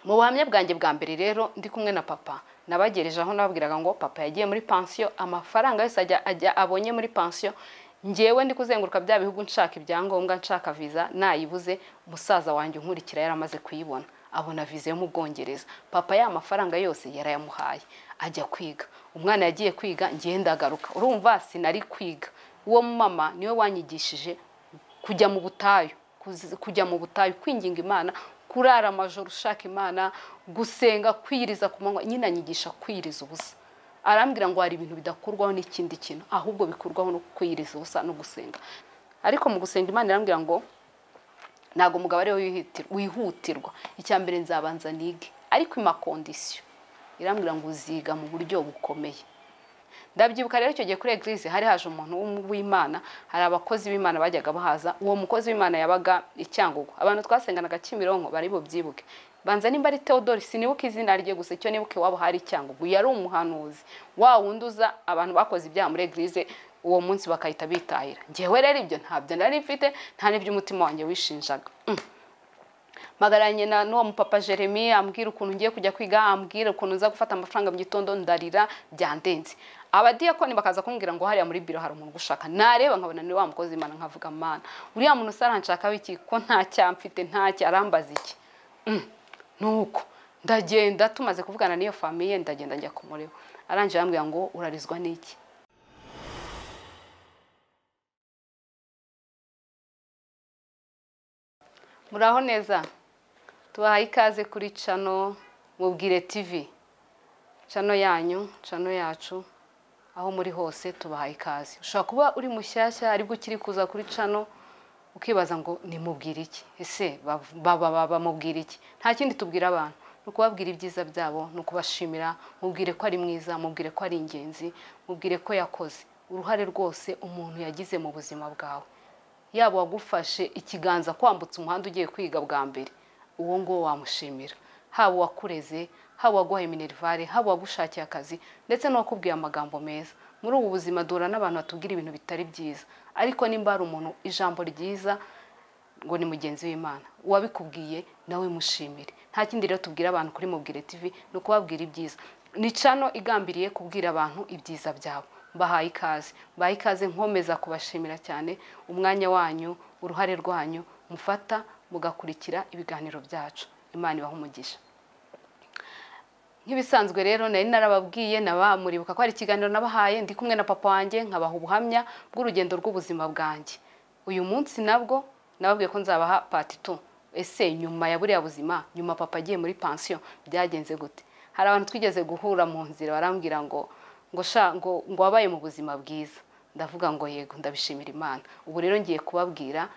Mu buhamya bwanjye bwa mbere rero ndi kumwe na papa, nabagereje aho nababwiraga ngo papa yagiye muri pansiyo, amafaranga yose ajya abonye muri pansiyo, ngewe ndi kuzenguruka bya bihugu nshaka ibyangombwa, nshaka viza, nayibuze. Musaza wanjye unkurikira yaramaze kuyibona, abona viza yo mu Bwongereza. Papa ya mafaranga yose yarayamuhaye ajya kwiga. Umwana yagiye kwiga, ngewe ndagaruka. Urumva sinari kwiga. Uwo mama niwe wanyigishije kujya mu butayu, kujya mu butayu, kwinginga Imana, kurara amajoro ushaka Imana, gusenga, kwiyiriza ku manywa. Nyine anyigisha kwiyiriza ubusa. Arambwira ngo hari ibintu bidakurwaho n'ikindi kintu, ahubwo bikurwaho no kwiyiriza ubusa no gusenga. Ariko mu gusenga Imana irambwira ngo ntabwo umugabo ariwe wihutirwa, icya mbere nzabanza nige, ariko ima condition. Irambwira ngo uziga mu buryo bukomeye. Ndabyibuka rero icyo gihe kuri église hari haje umuntu w'Imana, hari abakozi b'Imana bajyaga bahaza. Uwo mukozi w'Imana yabaga i Cyangugu, abantu twasenganaga Kimironko bari bubyibuke. Banza nimba ari Theodore, sinibuka izina rye, gusa icyo nibuke iwabo hari i Cyangugu. Yari umuhanuzi wa wundi uza abantu bakoze ibyaha muri église uwo munsi bakahita bitahira. Ngewe rero ibyo ntabyo nari mfite, nta n'ibyo umutima wanjye wishinjaga. Magaranye na n'uwo mupapa Jeremy, ambwira ukuntu ngiye kujya kwiga, ambwira ukuntu nza gufata amafaranga mu gitondo, ndarira byandenze. Abadiyakoni bakaza kumbwira ngo hariya muri biro hari umuntu ugushaka. Nareba nkabona ni wa mukozi w'Imana, nkavuga Mana, uriya muntu usaranshaka wiki ko nta cyamfite, nta cyo arambaza iki? Nuko ndagenda, tumaze kuvugana n'iyo famille, ndagenda njya kumureba. Arangije arambwira ngo urarizwa n'iki? Muraho neza, tubahaye ikaze kuri channel Mubwire TV, channel yanyu, channel yacu, aho muri hose tubahaye ikaze. Ushobora kuba uri mushyashya aribwo ukiri kuza kuri channel, ukibaza ngo nimubwire iki? Ese bamubwira iki? Nta kindi tubwira abantu, ni ukubabwira ibyiza byabo, ni ukubashimira. Mubwire ko ari mwiza, mubwire ko ari ingenzi, mubwire ko yakoze uruhare rwose umuntu yagize mu buzima bwawe. Yaba wagufashe ikiganza kwambutsa umuhanda ugiye kwiga bwa mbere, uwo nguwo wamushimira. Haba uwakureze, haba uwaguhaye minerivare, haba uwagushakiye akazi, ndetse n'uwakubwiye amagambo meza. Muri ubu buzima duhura n'abantu batubwira ibintu bitari byiza, ariko nimba hari umuntu ijambo ryiza ngo ni mugenzi w'Imana, uwabikubwiye nawe mushimire. Nta kindi rero tubwira abantu kuri Mubwire TV, ni ukubabwira ibyiza. Ni channel igambiriye kubwira abantu ibyiza byabo. Mbahaye ikaze, mbahaye ikaze, nkomeza kubashimira cyane umwanya wanyu, uruhare rwanyu mufata mugakurikira ibiganiro byacu. Imana ibahe umugisha. Nk'ibisanzwe rero nari narababwiye, nabamuribuka ko hari ikiganiro nabahaye ndi kumwe na papa wanjye, nkabaha ubuhamya bw'urugendo rw'ubuzima bwanjye. Uyu munsi nabwo nababwiye ko nzabaha part 2. Ese nyuma ya buriya buzima, nyuma papa agiye muri pansiyo byagenze gute? Hari abantu twigeze guhura mu nzira barambwira ngo sha ngo wabaye mu buzima bwiza. Ndavuga ngo yego, ndabishimira Imana. Ubu rero ngiye kubabwira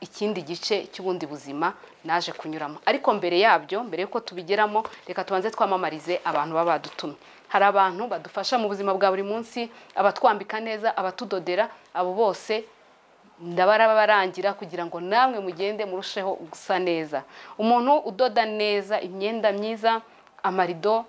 ikindi gice cy'ubundi buzima naje kunyuramo. Ariko mbere yabyo, mbere yuko tubigeramo, reka tubanze twamamarize abantu baba badutumye. Hari abantu badufasha mu buzima bwa buri munsi, abatwambika neza, abatudodera, abo bose ndabarabarangira kugira ngo namwe mugende murusheho gusa neza. Umuntu udoda neza imyenda myiza, amarido,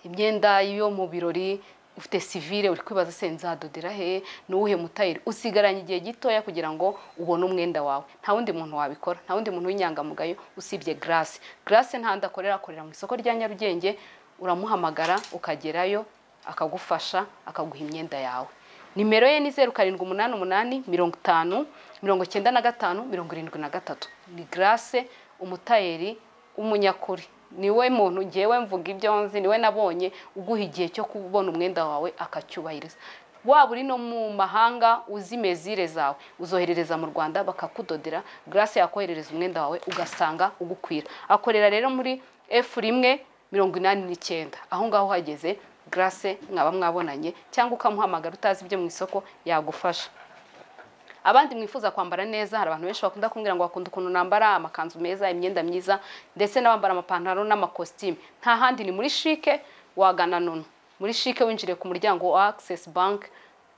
imyenda yo mu birori, ufite civile uri kwibaza se nzadodera he, nuwuhe mutayiri, usigaranye igihe gitoya kugira ngo ubone umwenda wawe. Nta wundi muntu wabikora, nta wundi muntu w'inyangamugayo usibye Grace. Grace nta handi akorera, akorera mu isoko rya Nyarugenge. Uramuhamagara ukagerayo akagufasha, akaguha imyenda yawe. Nimero ye ni 0788 50 95 73. Ni Grace, umutayeri w'umunyakuri. Niwe muntu ngewe mvuga ibyo nzi, niwe nabonye uguha igihe cyo kubona umwenda wawe akacyubahiriza. Waba uri no mu mahanga uzi mezire zawe, uzoherereza mu Rwanda bakakudodera. Grace yakoherereza umwenda wawe ugasanga ugukwira. Akorera rero muri F1 89. Aho ngaho hageze Grace mwaba mwabonanye, cyangwa ukamuhamagara utazi ibyo mu isoko yagufasha. Abandi mwifuza kwambara neza, hari abantu benshi bakunda kumbwira ngo bakunda ukuntu nambara amakanzu meza, imyenda myiza, ndetse n'abambara amapantaro n'amakositimu. Nta handi ni muri Chic, wagana Nunu. Muri Chic winjire ku muryango wa Access Bank,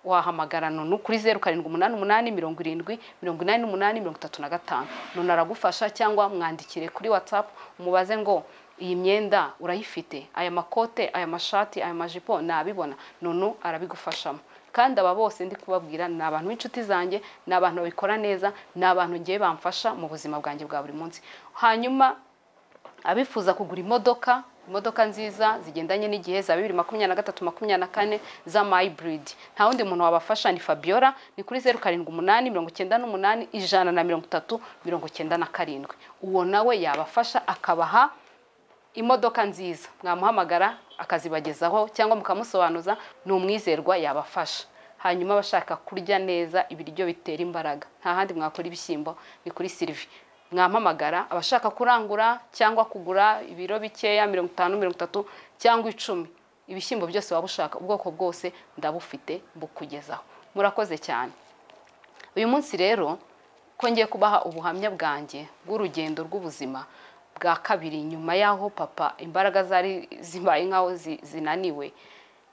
wahamagara Nunu kuri 0788 70 88 35. Nunu aragufasha, cyangwa mwandikire kuri WhatsApp umubaze ngo iyi myenda urayifite, aya makote, aya mashati, aya majipo nabibona. Nunu arabigufashamo. Kandi aba bose ndi kubabwira ni abantu b'inshuti zanjye, ni abantu babikora neza, ni abantu ngiye bamfasha mu buzima bwanjye bwa buri munsi. Hanyuma Abifuza kugura imodoka, imodoka nziza zigendanye n'igihe za 2023 24 za hybrid, nta wundi muntu wabafasha ni Fabiola. Ni kuri 078 98 130 97. Uwo nawe yabafasha akabaha imodoka nziza, mwamuhamagara akazibagezaho cyangwa mukamusobanuza, ni umwizerwa yabafasha. Hanyuma abashaka kurya neza ibiryo bitera imbaraga, nta handi mwakora ibishyimbo ni kuri Sylvie. Mwampamagara. Abashaka kurangura cyangwa kugura ibiro bikeya, 50, 30 cyangwa 10, ibishyimbo byose waba ushaka ubwoko bwose ndabufite mbukugezaho. Murakoze cyane. Uyu munsi rero ko ngiye kubaha ubuhamya bwanjye bw'urugendo rw'ubuzima bwa kabiri nyuma y'aho papa imbaraga zari zibaye nkaho zinaniwe,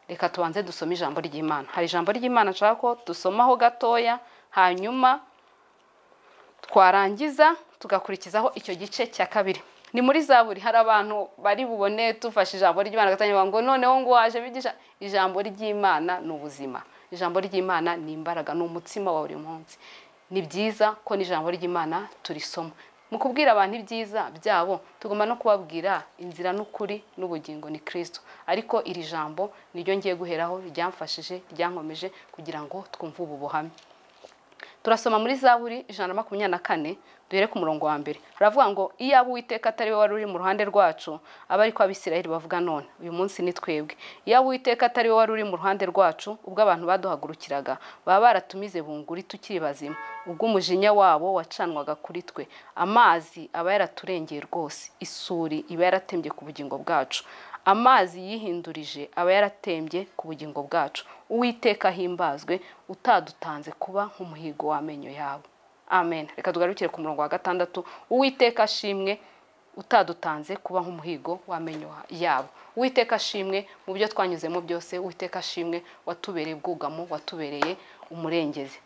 reka tubanze dusome ijambo ry'Imana. Hari ijambo ry'Imana nshaka ko dusomaho gatoya, hanyuma twarangiza tugakurikizaho icyo gice cya kabiri. Ni muri Zaburi. Hari abantu bari bubone tufashe ijambo ry'Imana gatangira ngo noneho ngo waje bigisha. Ijambo ry'Imana ni ubuzima, ijambo ry'Imana ni imbaraga, ni umutsima wa buri munsi. Ni byiza ko n'ijambo ry'Imana turisoma. Mu kubwira abantu ibyiza byabo tugomba no kubabwira inzira n'ukuri n'ubugingo ni Kristo. Ariko iri jambo niryo ngiye guheraho, ryamfashije, ryankomeje kugira ngo twumve ubu buhamya. Turasoma muri Zaburi 124 duhere ku murongo wa mbere. Haravuga ngo iyaba Uwiteka atari we wari uri mu ruhande rwacu, aba ariko Abisirayeli bavuga none uyu munsi ni twebwe. Iyaba Uwiteka atari we wari uri mu ruhande rwacu, ubwo abantu baduhagurukiraga baba baratumize bunguri tukiri bazima, ubwo umujinya wabo wacanwaga kuri twe, amazi aba yaraturengeye rwose, isuri iba yaratembye ku bugingo bwacu, amazi yihindurije aba yaratembye ku bugingo bwacu. Uwiteka ahimbazwe utadutanze kuba nk'umuhigo w'amenyo yabo. Amen. Reka tugarukire ku murongo wa 6. Uwiteka ashimwe utadutanze kuba nk'umuhigo w'amenyo yabo. Uwiteka ashimwe mu byo twanyuzemo byose. Uwiteka ashimwe watubereye ubwugamo, watubereye umurengezi.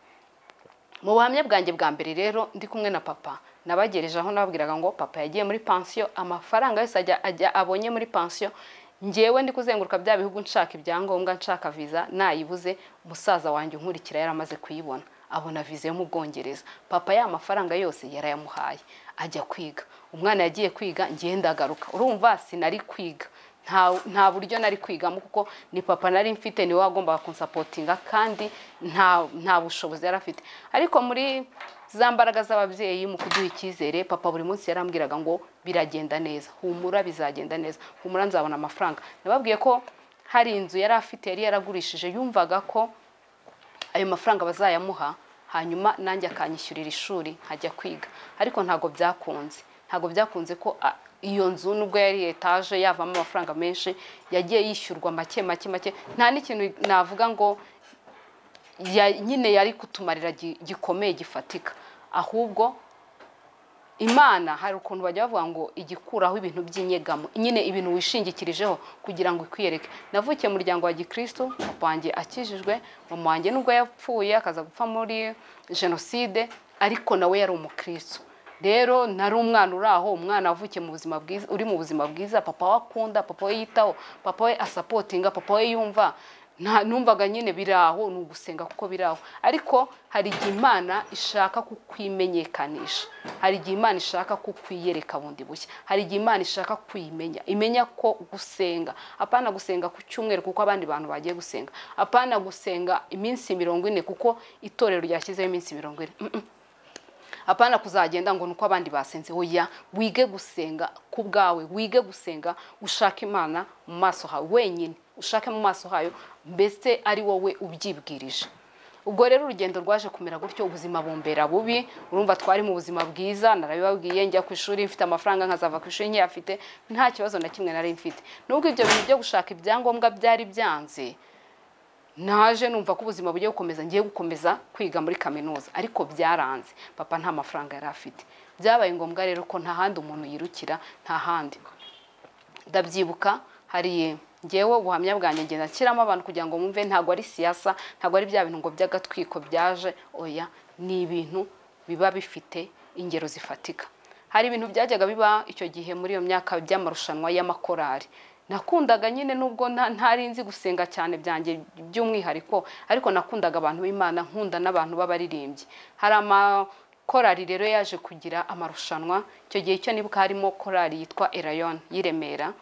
Mu buhamya bwanjye bwa mbere rero ndi kumwe na papa, nabagereje aho nababwiraga ngo papa yagiye muri pansiyo, amafaranga yose ajya abonye muri pansiyo, ngewe ndi kuzenguruka bya bihugu nshaka ibyangombwa, nshaka visa, nayibuze. Musaza wanjye unkurikira yaramaze kuyibona, abona visa yo mu Bwongereza. Papa ya mafaranga yose yarayamuhaye ajya kwiga. Umwana yagiye kwiga, ngiye ndagaruka. Urumva sinari kwiga, nta buryo nari kwigamo kuko ni papa nari mfite, niwe wagombaga kunsapotinga kandi nta bushobozi yari afite. Ariko muri za mbaraga z'ababyeyi mu kuduha icyizere, papa buri munsi yarambwiraga ngo biragenda neza, humura bizagenda neza, humura nzabona amafaranga. Nababwiye ko hari inzu yari afite yari yaragurishije, yumvaga ko ayo mafaranga bazayamuha hanyuma nanjye akanyishyurira ishuri nkajya kwiga. Ariko ntago byakunze, ntago byakunze ko iyo nzu nubwo yari etaje yavamo amafaranga menshi, yagiye yishyurwa make make make. Nta n'ikintu navuga ngo nyine yari kutumarira gikomeye gifatika. Ahubwo Imana hari ukuntu bajya bavuga ngo igikuraho ibintu by'inyegamo, nyine ibintu wishingikirijeho kugira ngo ikwiyereke. Navukiye mu muryango wa Gikristo, papa wanjye akijijwe, mama wanjye nubwo yapfuye akaza gupfa muri jenoside, ariko nawe yari umukristo. Rero nari umwana uraho, umwana wavukiye mu buzima bwiza, uri mu buzima bwiza, papa we akunda, papa we yitaho, papa we asapotinga, papa we yumva. Numvaga nyine biraho, ni ugusenga kuko biraho. Ariko hari igihe Imana ishaka kukwimenyekanisha, hari igihe Imana ishaka kukwiyereka bundi bushya, hari igihe Imana ishaka kwimenya, imenya ko gusenga, apana gusenga ku cyumweru kuko abandi bantu bagiye gusenga, apana gusenga iminsi 40 kuko itorero ryashyizeho iminsi 40. Apana kuzagenda ngo nuko abandi basenze. Oya, wige gusenga ku bwawe, wige gusenga ushaka Imana mu maso hawe wenyine, ushake mu maso hayo, mbese ari wowe ubyibwirije. Ubwo rero urugendo rwaje kumera gutyo, ubuzima bumbera bubi. Urumva twari mu buzima bwiza, narabibabwiye, njya ku ishuri mfite amafaranga, nkazava ku ishuri nkiyafite, nta kibazo na kimwe nari mfite. Nubwo ibyo bintu byo gushaka ibyangombwa byari byanze, naje numva ko ubuzima bugiye gukomeza, ngiye gukomeza kwiga muri kaminuza, ariko byaranze. Papa nta mafaranga yari afite. Byabaye ngombwa rero ko nta handi umuntu yirukira, nta handi. Ndabyibuka hari ngewe ubuhamya bwanjye ngenda nshyiramo abantu kugira ngo mumve, ntago ari siyasa, ntago ari bya bintu ngo by'agatwiko byaje, oya, ni ibintu biba bifite ingero zifatika. Hari ibintu byajyaga biba icyo gihe muri iyo myaka by'amarushanwa y'amakorari. Nakundaga nyine nubwo ntari nzi gusenga cyane byanjye by'umwihariko, ariko nakundaga abantu b'Imana, nkunda n'abantu b'abaririmbyi. Hari Korali rero yaje kugira amarushanwa icyo gihe, icyo nibuka harimo korali yitwa Erayon y'Iremera,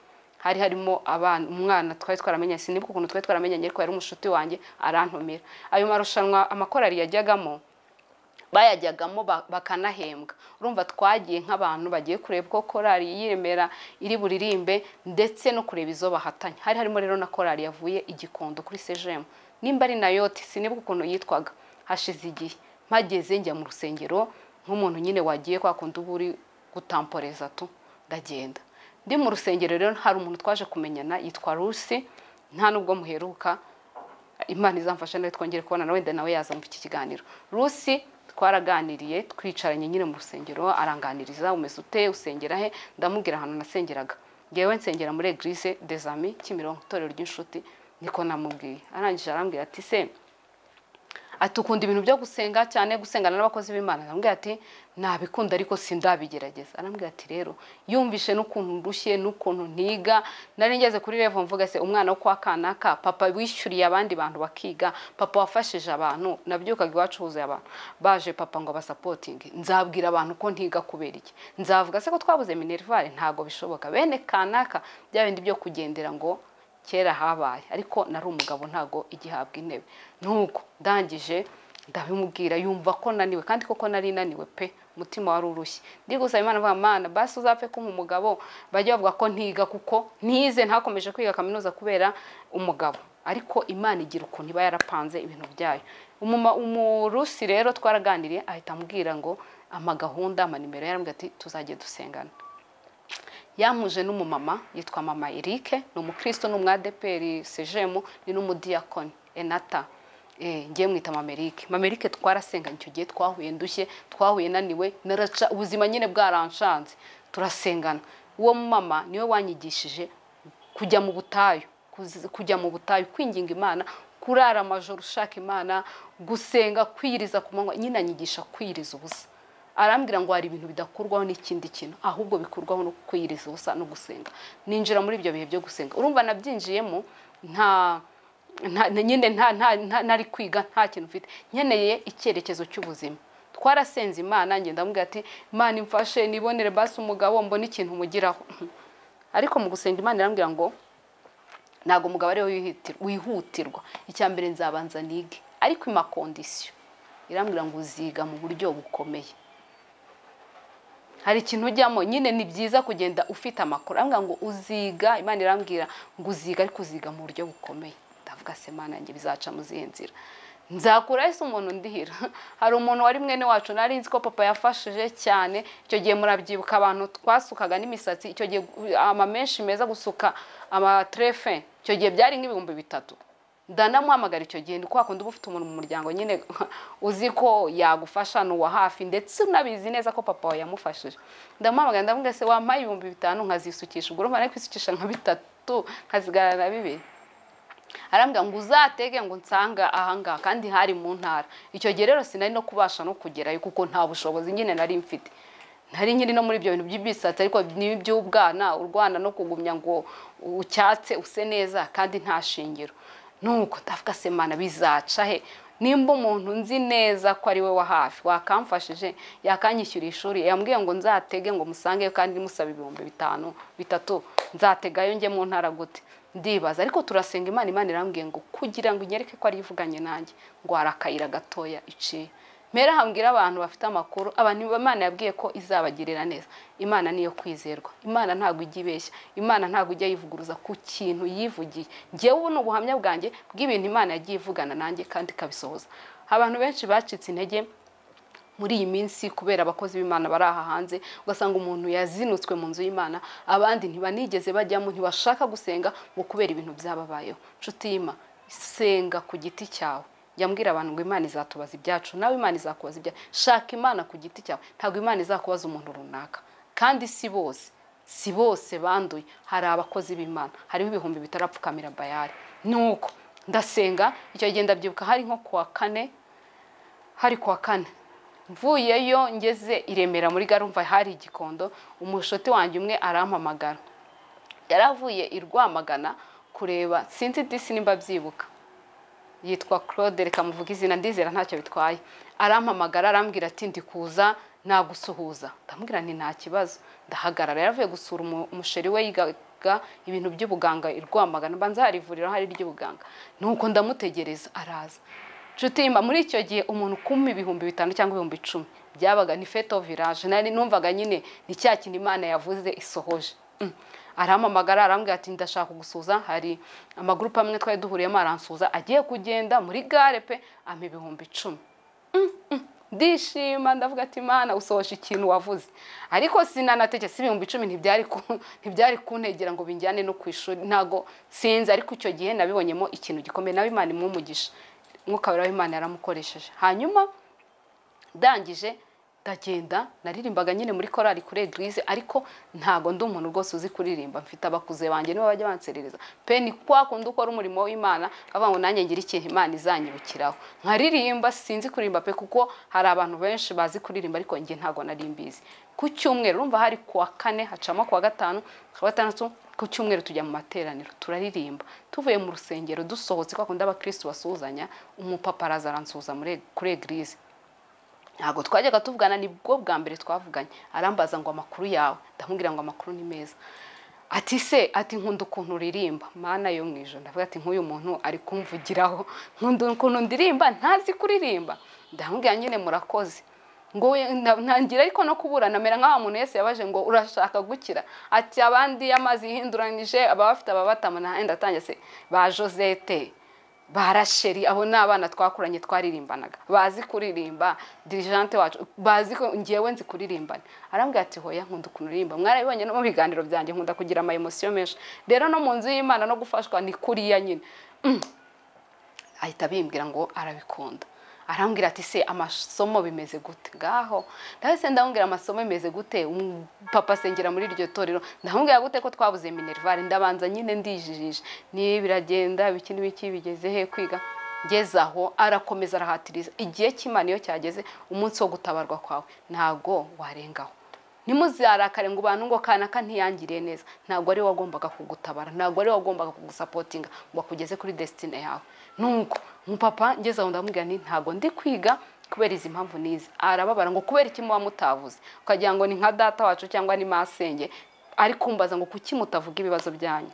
hari harimo abana, umwana twari twaramenye, sinibuka ukuntu twari twaramenyanye ariko yari umushuti wanjye, arantumira. Ayo marushanwa amakorali yajyagamo bayajyagamo bakanahembwa. Urumva twagiye nk'abantu bagiye kureba ko korali y'Iremera iri buririmbe ndetse no kureba izo bahatanye. Hari harimo rero na korali yavuye Igikondo kuri CGM, nimba ari Nayoti, sinibuka ukuntu yitwaga, hashize igihe. Mpageze njya mu rusengero nk'umuntu nyine wagiye kwa kundi uba uri gutamporeza tu, ndagenda. Ndi mu rusengero rero hari umuntu twaje kumenyana yitwa Rusi, nta nubwo muheruka, Imana izamfasha nawe twongere kubona nawe, wenda nawe yaza mu iki kiganiro. Rusi twaraganiriye, twicaranye nyine mu rusengero, aranganiriza, umeze ute, usengera he? Ndamubwira ahantu nasengeraga. Ngewe nsengera muri Eglise des Amis Kimironko, itorero ry'inshuti, niko namubwiye. Arangije arambwira ati se ati ukunda ibintu byo gusenga cyane, gusengana n'abakozi b'Imana? Arambwira ati nabikunda ariko sindabigerageza. Arambwira ati rero yumvishe n'ukuntu ndushye n'ukuntu ntiga, nari ngeze kuri level mvuga se umwana wo kwa kanaka, papa wishyuriye abandi bantu bakiga, papa wafashije abantu, nabyukaga iwacu huzuye abantu baje papa ngo abasapotinge, nzabwira abantu ko ntiga kubera iki? Nzavuga se ko twabuze minerval? Ntago bishoboka. Bene kanaka bya bindi byo kugendera ngo kera habaye, ariko nari umugabo ntago igihabwa intebe. Nuko ndangije ndabimubwira, yumva ko naniwe, kandi koko nari naniwe pe, umutima wari urushye. Ndi gusaba Imana mvuga, Mana basi uzapfe kumpa umugabo bajye bavuga ko ntiga kuko ntize, ntakomeje kwiga kaminuza kubera umugabo. Ariko Imana igira ukuntu iba yarapanze ibintu byayo. Umurusi rero twaraganiriye, ahita ambwira ngo amagahunda, amanimero, yarambwira ati tuzajye dusengana. Yampuje n'umumama yitwa Mama Eric, ni umukristo, ni umwadeperi CGM, ni n'umudiyakoni Enata. Ngiye mwita Mama Eric. Mama Eric twarasenganye icyo gihe, twahuye ndushye, twahuye naniwe, naraca ubuzima nyine bwaranshanze, turasengana. Uwo mama niwe wanyigishije kujya mu butayu, kujya mu butayu, kwinginga Imana, kurara amajoro ushaka Imana, gusenga, kwiyiriza ku manywa, nyine anyigisha kwiyiriza ubusa. Arambwira ngo hari ibintu bidakurwaho n'ikindi kintu, ahubwo bikurwaho no kwiyiriza ubusa no gusenga. Ninjira muri ibyo bihe byo gusenga. Urumva nabyinjiyemo nta nyine nta nari kwiga, nta kintu mfite, nkeneye icyerekezo cy'ubuzima. Twarasenze Imana, ngenda ndamubwira ati Imana imfashe nibonere basi umugabo mbone ikintu mugiraho. Ariko mu gusenga Imana irambwira ngo ntago umugabo ariwe wihutirwa, icya mbere nzabanza nige, ariko ima condition irambwira ngo uziga mu buryo bukomeye. Hari ikintu ujyamo nyine ni byiza kugenda ufite amakuru. Arambwira ngo uziga, Imana irambwira ngo uziga ariko uziga mu buryo bukomeye. Ndavuga se Mana yanjye bizaca mu zihe nzira? Nzakura ese umuntu ndihira? Hari umuntu wari mwene wacu nari nzi ko papa yafashije cyane icyo gihe, murabyibuka abantu twasukaga n'imisatsi icyo gihe, amamenshi meza gusuka amatrefe icyo gihe byari nk'ibihumbi 3. Ndanamuhamagara icyo gihe, ndi kwa kundi uba ufite umuntu mu muryango nyine uzi ko yagufasha, ni uwa hafi ndetse unabizi neza ko papa wawe yamufashije. Ndamuhamagara ndamubwira se wampaye 5000 nkazisukisha, ubwo urumva nari kwisukisha nka 3 nkazigarana na 2. Arambwira ngo uzatege ngo nsanga ahangaha, kandi hari mu ntara. Icyo gihe rero sinari no kubasha no kugerayo kuko nta bushobozi nyine nari mfite. Nari nkiri no muri ibyo bintu by'ibisatsi, ariko n'iby'ubwana, urwana no kugumya ngo ucyatse use neza kandi nta shingiro. Nuko ndavuga se Mana bizaca he? Nimba umuntu nzi neza ko ari we wa hafi wakamfashije, yakanyishyura ishuri, yambwiye ngo nzatege ngo musangeyo kandi musaba 5000 3 nzategayo njye mu ntara gute? Ndibaza. Ariko turasenga Imana, Imana irambwiye ngo kugira ngo inyereke ko ari ivuganye nanjye ngo harakayira gatoya iciye. Mera hambwira abantu bafite amakuru, abantu Imana yabwiye ko izabagirira neza. Imana niyo kwizerwa, Imana ntago ijya ibeshya, Imana ntago ijya yivuguruza ku kintu yivugiye. Ngewe ubu ni ubuhamya bwanjye bw'ibintu Imana yagiye ivugana nanjye kandi ikabisohoza. Abantu benshi bacitse intege muri iyi minsi kubera abakozi b'Imana bari aha hanze, ugasanga umuntu yazinutswe mu nzu y'Imana, abandi ntibanigeze bajyamo, ntibashaka gusenga ngo kubera ibintu byababayeho. Nshuti y'Imana, senga ku giti cyawe. Yambwira abantu ngo Imana izatubaza ibyacu, nawe Imana izakubaza ibyawe. Shaka Imana ku giti cyawe, ntabwo Imana izakubaza umuntu runaka. Kandi si bose, si bose banduye, hari abakozi b'Imana, hariho ibihumbi bitarapfukamira Bayali. Nuko ndasenga icyo gihe ndabyibuka, hari nko kuwa kane, hari kuwa kane mvuyeyo ngeze i Remera muri gare, umva hari Igikondo, umushuti wanjye umwe arampamagara. Yaravuye i Rwamagana kureba, sinzi disi nimba byibuka, Yitwa Claude, reka muvuge izina, ndizera ntacyo bitwaye. Arampamagara arambwira ati ndikuza nagusuhuza. Ndamubwira nti nta kibazo. Ndahagarara. Yaravuye gusura umusheri we yigaga ibintu by'ubuganga i Rwamagana, mbanza hari ivuriro hari ry'ubuganga. Nuko ndamutegereza araza. Nshuti, muri icyo gihe umuntu kumpa 5000 cyangwa 10,000 byabaga ni fete au village. Nari numvaga nyine ni cya kintu Imana yavuze isohoje. Arampamagara arambwira ati ndashaka kugusuhuza, hari amagurupe amwe twari duhuriyemo, aransuhuza agiye kugenda muri gare pe ampa 10,000. Ndishima ndavuga ati Imana usohoje ikintu wavuze. Ariko sinanatekese 10,000 ntibyari kuntegera ngo binjyane no ku ishuri, ntago sinzi. Ariko icyo gihe nabibonyemo ikintu gikomeye, nawe Imana imwumugisha, Mwuka Wera w'Imana yaramukoresheje. Hanyuma ndangije ndagenda, naririmbaga nyine muri korali kuri eglise, ariko ntago ndi umuntu rwose uzi kuririmba, mfite abakuze banjye nibo bajya banserereza pe. Ni kwa kundi ukora umurimo w'Imana avuga ngo nanjye ngira ikintu Imana izanyibukiraho, nkaririmba. Sinzi kuririmba pe, kuko hari abantu benshi bazi kuririmba ariko njye ntago nari mbizi. Ku cyumweru, urumva hari kuwa kane, hacamo kuwa gatanu, kuwa gatandatu, ku cyumweru tujya mu materaniro turaririmba. Tuvuye mu rusengero dusohotse, kwa kundi abakristo basuhuzanya, umupapa araza aransuhuza kuri eglise. Ntabwo twajyaga tuvugana, nibwo bwa mbere twavuganye. Arambaza ngo amakuru yawe, ndamubwira ngo amakuru ni meza. Ati se, ati nkunda ukuntu uririmba. Mana yo mu ijuru, ndavuga ati nk'uyu muntu ari kumvugiraho, nkunda ukuntu ndirimba ntazi kuririmba. Ndamubwira nyine murakoze. Ngo ntangira ariko no kuburana, mera nk'aho umuntu Yesu yabaje ngo urashaka gukira, ati abandi amazi yihinduranije aba bafite ababatama, na ndatangiye se ba Josette ba Racheli, abo ni abana twakuranye twaririmbanaga bazi kuririmba, dirigente wacu bazi ko ngewe nzi kuririmbana. Arambwira ati hoya nkunda ukuntu uririmba. Mwarabibonye no mu biganiro byanjye nkunda kugira ama emotion menshi, rero no mu nzu y'Imana no gufashwa ni kuriya nyine. Ahita bimbwira ngo arabikunda. Arambwira ati se amasomo bimeze gute? Ngaho ndahise ndamubwira amasomo bimeze gute, papa asengera muri iryo torero, ndamubwira gute ko twabuze minerval. Ndabanza nyine ndijijije, ni biragenda biki n'ibiki, bigeze he kwiga, ngeze aho arakomeza arahatiriza. Igihe cy'Imana iyo cyageze, umunsi wo gutabarwa kwawe ntago warengaho. Ntimuzarakare ngo abantu ngo kanaka ntiyangiriye neza, ntabwo ari wagombaga kugutabara, ntabwo ari wagombaga kugusapotinga ngo akugeze kuri destiny yawe. Nuko umupapa ngeze aho ndamubwira nti ntago ndi kwiga kubera izi mpamvu nizi. Arababara ngo kubera iki muba mutavuze, ukagira ngo ni nka data wacu cyangwa ni masenge ari kumbaza ngo kuki mutavuga ibibazo byanyu.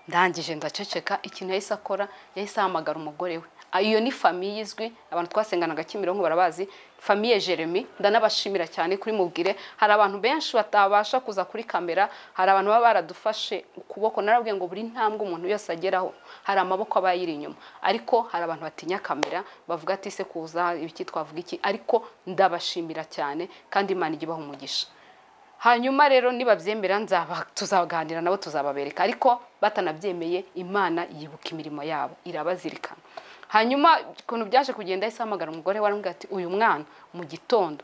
Ndangije ndaceceka. Ikintu yahise akora, yahise ahamagara umugore we. Iyo ni famille izwi, abantu twasenganaga Kimironko barabazi, famille Jeremy, ndanabashimira cyane kuri mubwire. Hari abantu benshi batabasha kuza kuri kamera, hari abantu baba baradufashe ukuboko. Narabwiye ngo buri ntambwe umuntu yose ageraho hari amaboko aba yiri inyuma, ariko hari abantu batinya kamera bavuga ati se kuza ibiki twavuga iki, ariko ndabashimira cyane kandi Imana ijye ibaha umugisha. Hanyuma rero nibabyemera tuzaganira nabo, tuzababereka, ariko batanabyemeye Imana yibuka imirimo yabo irabazirikana. Hanyuma ukuntu byaje kugenda, yahise ahamagara umugore we aramubwira ati uyu mwana mu gitondo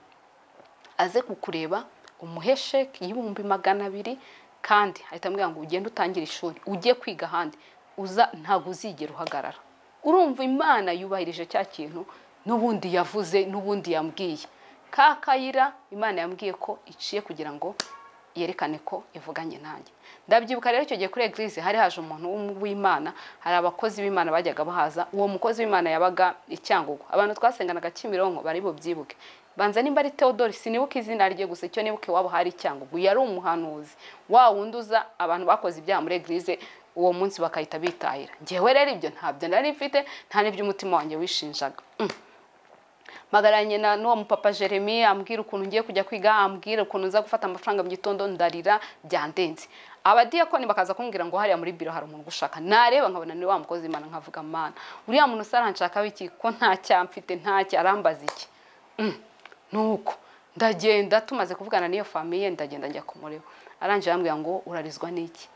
aze kukureba umuhe sheke y'200,000, kandi ahita amubwira ngo ugende utangire ishuri ujye kwiga ahandi, uza ntabwo uzigera uhagarara. Urumva Imana yubahirije cya kintu n'ubundi yavuze n'ubundi yambwiye. Ka kayira Imana yambwiye ko iciye kugira ngo yerekane ko ivuganye nanjye. Ndabyibuka rero icyo gihe kuri eglise hari haje umuntu w'Imana, hari abakozi b'Imana bajyaga bahaza. Uwo mukozi w'Imana yabaga i Cyangugu, abantu twasenganaga Kimironko bari bubyibuke, banza nimba ari Theodore sinibuka izina rye, gusa icyo nibuke wabo hari Cyangugu, yari umuhanuzi wa wundi uza abantu bakoze ibyaha muri eglise uwo munsi bakahita bitahira. Njyewe rero ibyo ntabyo nari mfite, nta n'ibyo umutima wanjye wishinjaga. Magaranye na n'uwo mupapa Jeremy, ambwira ukuntu ngiye kujya kwiga, ambwira ukuntu nza gufata amafaranga mu gitondo, ndarira byandenze. Abadiyakoni bakaza kumbwira ngo hariya muri biro hari umuntu gushaka, nareba nkabona ni wa mukozi Imana, nkavuga Mana uriya muntu saranshaka wiki ko nta cyamfite, nta cyo arambaza iki. Nuko ndagenda, tumaze kuvugana n'iyo famille ndagenda njya kumureba. Arangije arambwira ngo urarizwa n'iki?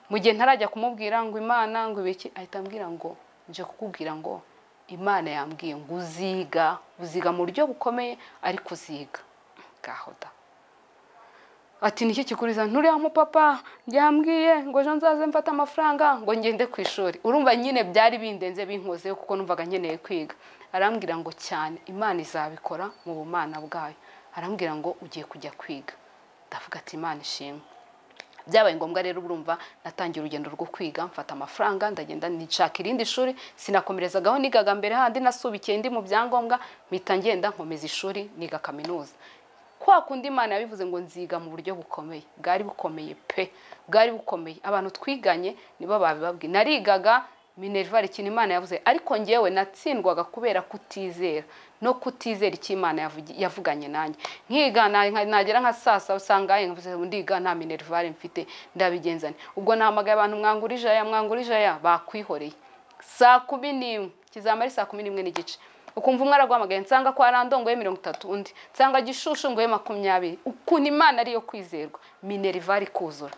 Mu gihe ntarajya kumubwira ngo Imana ngo ibiki, ahita ambwira ngo nje kukubwira ngo Imana yambwiye ngo uziga, uziga mu buryo bukomeye ariko uziga. Ngaho da. Ati niki kikuriza? Nturiya mupapa yambwiye ngo ejo nzaze mfate amafaranga ngo ngende ku ishuri. Urumva nyine byari bindenze binkozeho kuko numvaga nkeneye kwiga. Arambwira ngo cyane Imana izabikora mu bumana bwayo. Arambwira ngo ugiye kujya kwiga. Ndavuga ati Imana ishimwe. Byabaye ngombwa rero, urumva natangiye urugendo rwo kwiga, mfata amafaranga ndagenda nshaka irindi shuri. Sinakomerezagaho nigaga mbere handi nasubikiye ndi mu byangombwa, mpita ngenda nkomeza ishuri niga kaminuza. Kwa kundi Imana yabivuze ngo nziga mu buryo bukomeye, bwari bukomeye pe, bwari bukomeye. Abantu twiganye nibo babibabwiye. Narigaga minerval, ikintu Imana yavuze, ariko ngewe natsindwaga kubera kutizera no kutizera icyo Imana yavuganye nanjye. Nkiga nagera nka saa saba usanga nkavuze ndiga nta minerval mfite, ndabigenzane. Ubwo nahamagaye abantu, mwangurije aya, mwangurije aya, bakwihoreye. 11:00 kizamara 11:30, ukumva umwe araguhamagaye, nsanga kwa Randongo ye 30, undi nsanga Gishushu ngo ye 20. Ukuntu Imana ariyo kwizerwa, minerval kuzura.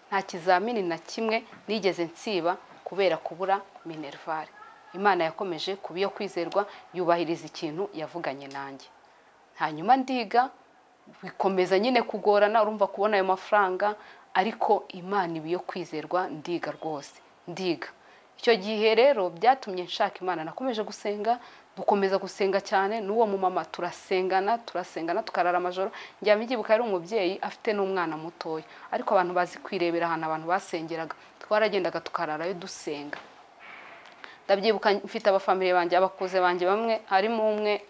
Nta kizamini na kimwe nigeze nsiba kubera kubura minerval. Imana yakomeje kuba iyo kwizerwa, yubahiriza ikintu yavuganye nanjye. Hanyuma ndiga, bikomeza nyine kugorana, urumva kubona ayo mafaranga, ariko Imana iba iyo kwizerwa, ndiga rwose, ndiga. Icyo gihe rero byatumye nshaka Imana, nakomeje gusenga, dukomeza gusenga cyane n'uwo mumama, turasengana turasengana tukarara amajoro. Njya mbyibuka yari umubyeyi afite n'umwana mutoya, ariko abantu bazi kwirebera ahantu abantu basengeraga, twaragendaga tukararayo dusenga. Ndabyibuka mfite abafamiliye banjye, abakuze banjye bamwe, harimo umwe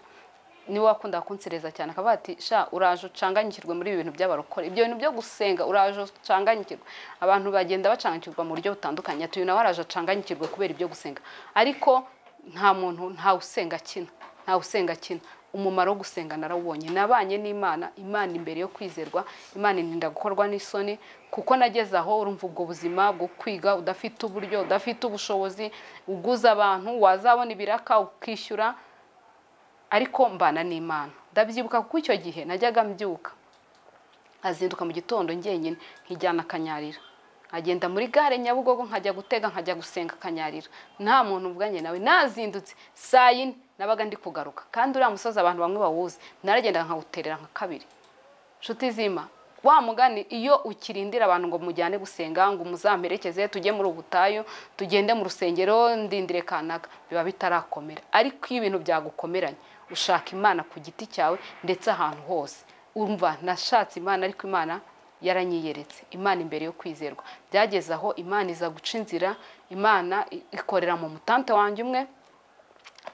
niwe wakunda kunsereza cyane, akavuga ati sha uraje ucanganyikirwe muri ibi bintu by'abarokore, ibyo bintu byo gusenga uraje ucanganyikirwe. Abantu bagenda bacanganyikirwa mu buryo butandukanye, ati uyu nawe araje acanganyikirwe kubera ibyo gusenga. Ariko nta muntu, nta usenga akina, nta usenga akina. Umumaro wo gusenga narawubonye, nabanye n'Imana, Imana imbere yo kwizerwa, Imana ininda gukorwa n'isoni, kuko nageze aho urumva ubwo buzima bwo kwiga udafite uburyo, udafite ubushobozi, uguza abantu, wazabona ibiraka ukishyura, ariko mbana n'Imana. Ndabyibuka kuko icyo gihe najyaga mbyuka nkazinduka mu gitondo njyenyine, nkijyana Kanyarira, nkagenda muri gare Nyabugogo, nkajya gutega, nkajya gusenga Kanyarira, nta muntu mvuganye nawe. Nazindutse saa 4 nabaga ndi kugaruka, kandi uriya musozi abantu bamwe bawuzi, naragenda nkawuterera nka kabiri. Nshuti zima, wa mugani iyo ukirindira abantu ngo mujyane gusenga, ngo muzamperekeze tujye muri ubutayu, tugende mu rusengero, ndindire kanaka, biba bitarakomera. Ariko iyo ibintu byagukomeranye, ushaka Imana ku giti cyawe ndetse ahantu hose. Urumva nashatse Imana, ariko Imana yaranyiyeretse, Imana imbere yo kwizerwa. Byageze aho Imana iza guca inzira, Imana ikorera mu mutante wanjye umwe,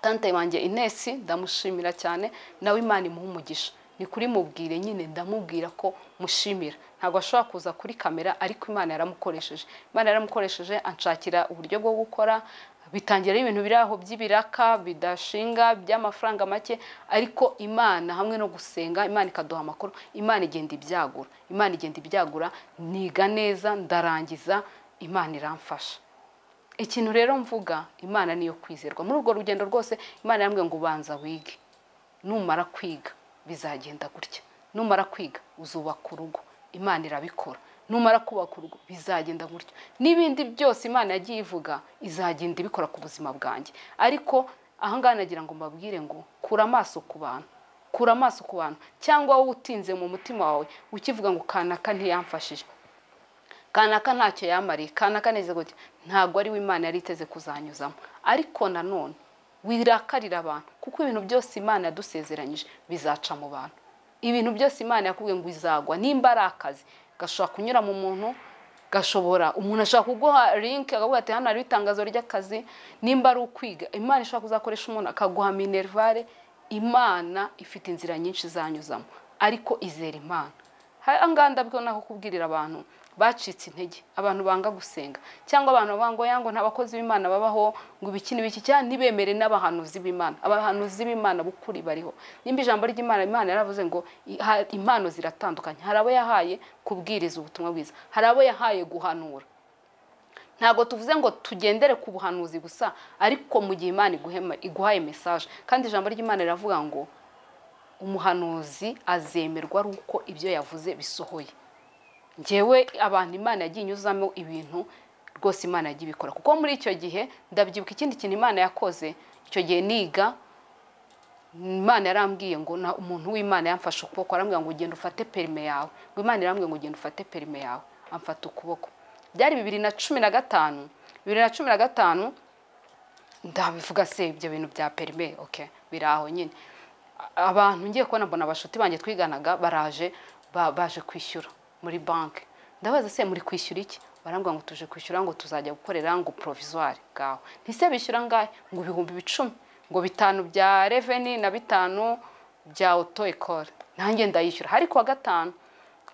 tante wanjye Inesi, ndamushimira cyane, nawe Imana imuha umugisha. Ni kuri mubwire nyine, ndamubwira ko mushimira. Ntabwo ashobora kuza kuri kamera, ariko Imana yaramukoresheje. Imana yaramukoresheje anshakira uburyo bwo gukora, bitangira ibintu biri aho by'ibiraka bidashinga by'amafaranga make, ariko Imana hamwe no gusenga, Imana ikaduha amakuru, Imana igenda ibyagura, Imana igenda ibyagura, niga neza ndarangiza, Imana iramfasha. Ikintu rero mvuga, Imana niyo kwizerwa. Muri urwo rugendo rwose Imana yarambwiye ngo ubanza wige, numara kwiga bizagenda gutya, numara kwiga uzubaka urugo, Imana irabikora, numara kubaka urugo bizagenda gutya, n'ibindi byose Imana yagiye ivuga izagenda ibikora ku buzima bwanjye. Ariko aha ngaha nagira ngo mbabwire ngo kura amaso ku bantu, kura amaso ku bantu, cyangwa wowe utinze mu mutima wawe ukivuga ngo kanaka ntiyamfashije, kanaka ntacyo yamariye, kanaka neze gutya, ntabwo ari we Imana yari iteze kuzanyuzamo. Ariko nanone wirakarira abantu, kuko ibintu byose Imana yadusezeranyije bizaca mu bantu. Ibintu byose Imana yakubwiye ngo izagwa, nimba ari akazi gashobora kunyura mu muntu, gashobora umuntu ashobora kuguha link akavuga ati hano hari itangazo ry'akazi, nimba ari ukwiga Imana ishobora kuzakoresha umuntu akaguha minervale. Imana ifite inzira nyinshi zanyuzamo, ariko izera Imana. Aha ndabwo naho kubwirira abantu bacitse intege, abantu banga gusenga, cyangwa abantu bavuga ngo yango nta bakozi b'Imana babaho, ngo ibiki n'ibiki, cyangwa ntibemere n'abahanuzi b'Imana. Abahanuzi b'Imana bukuri bariho. Nimba ijambo ry'Imana, Imana yaravuze ngo impano ziratandukanye, hari abo yahaye kubwiriza ubutumwa bwiza, hari abo yahaye guhanura. Ntabwo tuvuze ngo tugendere ku buhanuzi gusa, ariko mu gihe Imana iguhaye message, kandi ijambo ry'Imana riravuga ngo umuhanuzi azemerwa ari uko ibyo yavuze bisohoye. Njyewe abantu Imana yagiye inyuzamo ibintu rwose, Imana yagiye ibikora. Kuko muri icyo gihe ndabyibuka ikindi kintu Imana yakoze, icyo gihe niga, Imana yarambwiye ngo umuntu w'Imana yamfashe ukuboko, arambwira ngo ugende ufate perime yawe, ngo Imana irambwiye ngo ugende ufate perime yawe, amfata ukuboko. Byari 2015, 2015 ndabivuga se ibyo bintu bya perime, okay, biraho nyine. Abantu ngiye kubona mbona abashuti banjye twiganaga baraje, baje kwishyura muri banki. Ndabaza se muri kwishyura iki? Barambwira ngo tuje kwishyura ngo tuzajya gukorera ngo provisoire bwawe. Ntise bishyura ngahe? Ngo 10,000, ngo 5 bya reveni na 5 bya auto école. Nanjye ndayishyura. Hari kuwa gatanu,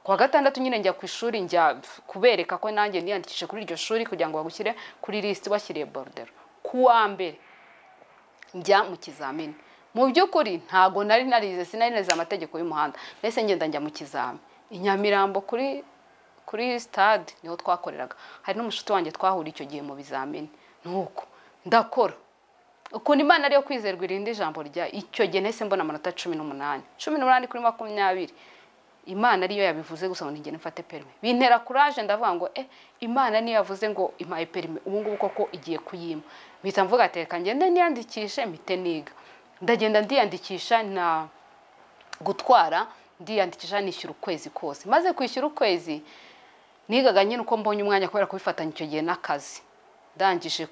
kuwa gatandatu nyine njya ku ishuri, njya kubereka ko nanjye niyandikishije kuri iryo shuri kugira ngo bagushyire kuri list bashyiriye bordereau. Kuwa mbere njya mu kizamini. Mu by'ukuri ntago nari narize, sinari narize amategeko y'umuhanda. Nahise ngenda njya mu kizami i Nyamirambo kuri stade niho twakoreraga. Hari n'umushuti wanjye twahuriye icyo gihe mu bizamini. Nuko ndakora ukuntu Imana ariyo kwizerwa irindi jambo rya icyo gihe, nahise mbona amanota 18, 18 kuri 20. Imana ariyo yabivuze gusa ngo nigende mfate permis. Bintera courage, ndavuga ngo Imana niyo yavuze ngo impaye permis, ubu ngubu koko igiye kuyima. Mpita mvuga ati reka ngende niyandikishe mpite niga. Ndagenda ndiyandikisha na gutwara, ndiyandikisha nishyura ukwezi kose. Maze kwishyura ukwezi nigaga nyine uko mbonye umwanya kubera kubifatanya icyo gihe n'akazi. Ndangije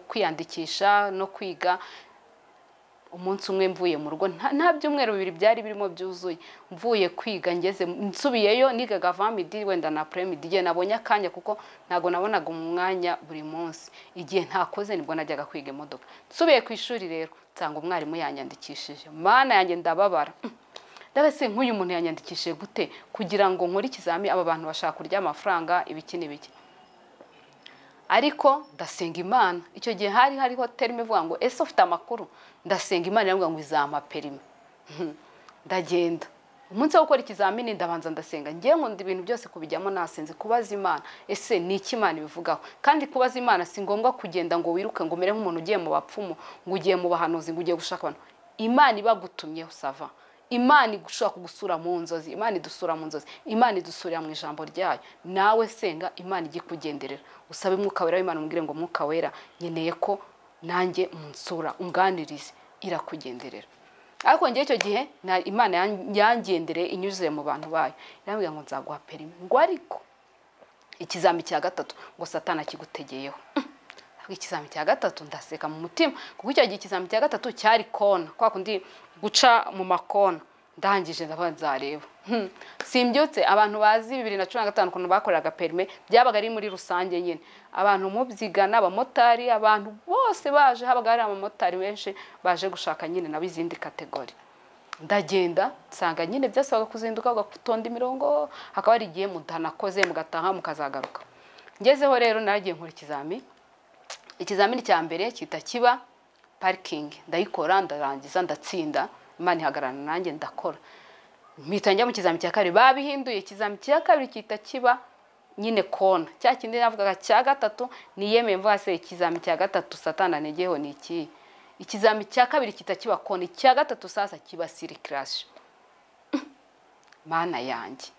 kwiyandikisha no kwiga, umunsi umwe mvuye mu rugo nta byumweru bibiri byari birimo byuzuye, mvuye kwiga ngeze nsubiyeyo, nigaga avant-midi wenda na après-midi, igihe nabonye akanya kuko ntago nabonaga umwanya buri munsi. Igihe ntakoze nibwo najyaga kwiga imodoka. Nsubiye ku ishuri rero nsanga umwarimu yanyandikishije. Mana yanjye ndababara. Ndabese nk'uyu muntu yanyandikishije gute kugira ngo nkore ikizami, aba bantu bashaka kurya amafaranga ibiki n'ibiki. Ariko ndasenga Imana. Icyo gihe hari hariho terme ivuga ngo ese ufite amakuru? Ndasenga Imana iravuga ngo izampa perime. Ndagenda umunsi wo gukora ikizamini ndabanza ndasenga. Ngiye nkunda ibintu byose kubijyamo nasenze, kubaza Imana ese ni iki Imana ibivugaho. Kandi kubaza Imana si ngombwa kugenda ngo wiruke ngo umere nk'umuntu ugiye mu bapfumu, ngo ugiye mu bahanuzi, ngo ugiye gushaka abantu. Imana ibagutumyeho sava. Imana igushaka kugusura mu nzozi, Imana idusura mu nzozi, Imana idusurira mu ijambo ryayo. Nawe senga Imana ijye kugenderera, usabe Mwuka Wera w'Imana, umubwire ngo Mwuka Wera nkeneye ko nanjye munsura unganirize, irakugenderera. Ariko ngiye icyo gihe Imana yangendereye inyuze mu bantu bayo, irambwira ngo nzaguha perimi, ngo ariko ikizami cya gatatu ngo Satani akigutegeyeho. Ikizami cya gatatu ndaseka mu mutima, kuko icyo gihe ikizami cya gatatu cyari kona, kwa kundi guca mu makona. Ndangije ndavuga nzareba. Simbyutse abantu bazi 2015 ukuntu bakoreraga perime, byabaga ari muri rusange nyine, abantu mubyigana, abamotari, abantu bose baje, habaga hari abamotari benshi baje gushaka nyine nabo izindi kategori. Ndagenda nsanga nyine byasabaga kuzinduka ugatonda imirongo, hakaba hari igihe mudanakoze mugataha mukazagaruka. Ngezeho rero naragiye nkora ikizami. Ikizamini cya mbere kita kiba parking, ndayikora ndarangiza ndatsinda, Imana ihagararana nanjye ndakora. Mpita njya mu kizami cya kabiri, babihinduye ikizami cya kabiri kita kiba nyine kona, cya kindi navugaga cya gatatu niyemeye mvuga se ikizami cya gatatu Satani anegeho ni iki? Ikizami cya kabiri kita kiba kona, icya gatatu sasa kiba circulation. Mana yanjye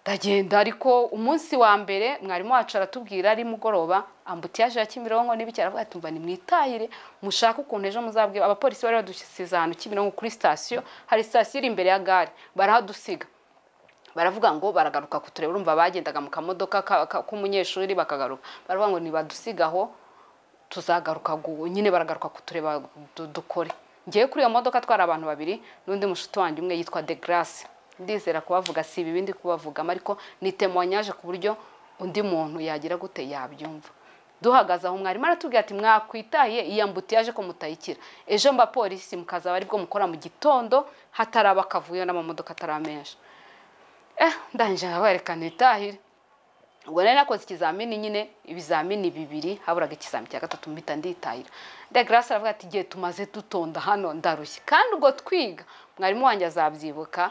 ndagenda. Ariko umunsi wa mbere mwarimu wacu aratubwira ari mugoroba, ambutiyaje ya Kimironko n'ibiki, aravuga ati mva nimwitahire mushaka ukuntu ejo muzabwira abapolisi bari badusize ahantu Kimironko kuri station, hari station iri imbere ya gare, barahadusiga. Baravuga ngo baragaruka kutureba, urumva bagendaga mu kamodoka k'umunyeshuri bakagaruka, baravuga ngo nibadusigaho tuzagaruka nyine baragaruka kutureba dukore. Ngiye kuri iyo modoka twari abantu babiri n'undi mushuti wanjye umwe yitwa De Grace. Ndizera kubavuga si ibindi kubavugamo, ariko ni témoignage ku buryo undi muntu yagira gute yabyumva. Duhagaze aho mwarimu aratubwira ati mwakwitahiye iyi ambutiyaje ko mutayikira, ejo mba polisi mukazaba aribwo mukora mu gitondo hataraba akavuyo n'amamodoka ataramenshi. Ndangije nkabereka nitahire. Ubwo nari nakoze ikizamini nyine, ibizamini bibiri, haburaga ikizamini cya gatatu mpita nditahira. De Grace aravuga ati igihe tumaze dutonda hano ndarushye, kandi ubwo twiga mwarimu wanjye azabyibuka